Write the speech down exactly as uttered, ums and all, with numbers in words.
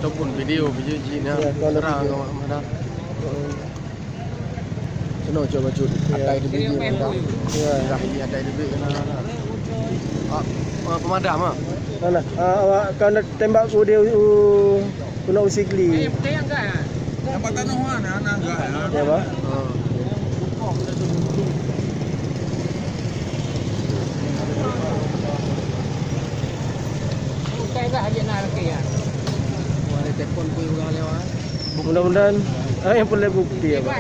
Ataupun video, video jih na. Ya, kalau terang video. Awak mana? Hmm. Kena cuba cut. Ya. Atai di biji mana? Ya. Dah ini atai di biji mana? Ah, ah, pemadam ah. Mana? Ah, awak kan tembak ku dia u, u, kena usigli. Yang patah noh kan, anak enggak ya. Ya, bah? Ah. Mudah-mudahan, ah, yang perlu bukti ya, bah?